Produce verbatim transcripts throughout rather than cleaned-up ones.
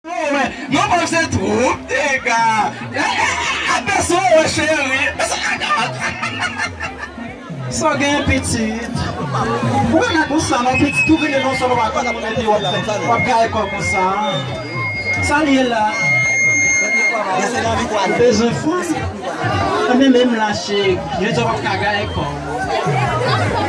Mwen panse twoup dega. Apèsou wè cheri. Sa w gen pitit. Ou pa nan konsa non pitit ou vini non sèlman pa konn moun epi w ap fè w ap gaye kò konsa. Sa l ye la? Ou bezwen fanm? Enben menm la cheri, jodi a w ap ka gaye kò.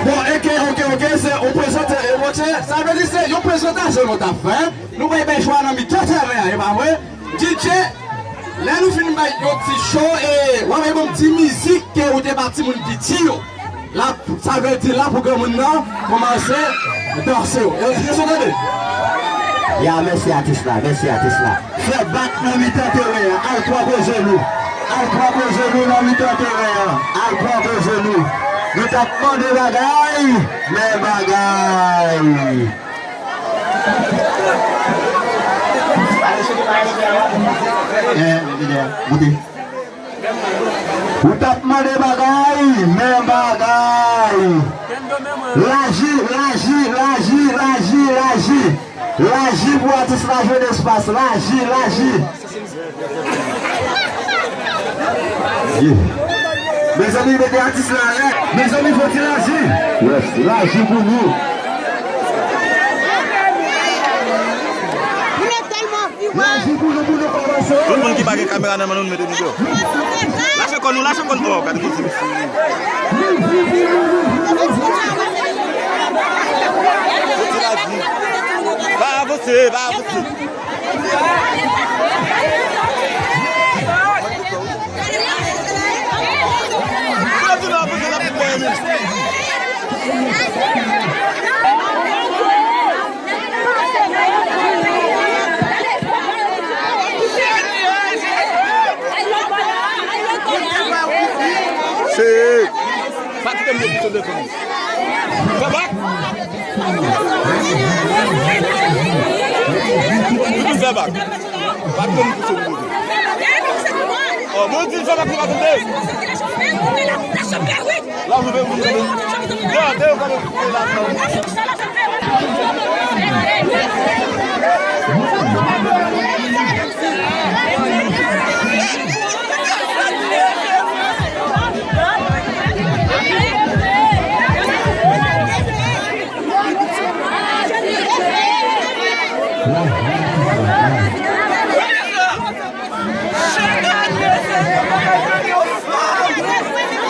Bon, oke, oke, oke, se yon prezante, e monchè, sa vle di se yon prezantasyon nou t ap fè. Nou bay bay jwa nan mitan tèren an, e pa vre? D J, lè nou fin bay yon ti cho, e w ap bay ban m ti mizik ke ou te ba timoun piti yo. La, sa vle di la pou granmoun nan kòmanse danse. E, èske w tande? Ya, mèsi atis la, mèsi atis la. Fè bak nan mitan teren an, al twòp o jenou. Al twòp o jenou nan mitan teren an, al twòp o jenou. Nou t ap mande bagay, men bagay. Eh, goute. Ou t ap mande bagay, men bagay. Laji, laji, laji, laji, laji. Laji pou atis la jwenn espas. Laji, laji. Yeah. Mezanmi, mete atis la alè. Mezanmi, fò ti laji. Yes, laji pou nou. Laji pou nou, pou nou kòmanse. Tout moun ki pa gen kamera nan men nou, nou mete nou deyò. Lache kò nou, lache kò nou. Oh, gade kote misye. Fò ti laji. Pa avanse, pa avanse. Se pa kite m depi sou telefòn. Fè bak. Fè bak. Pa kite m pouse pou kote. Oh, bon, di fè bak li pa tande. La, nou vle moun tande. Deyò, deyò, gade, la, la.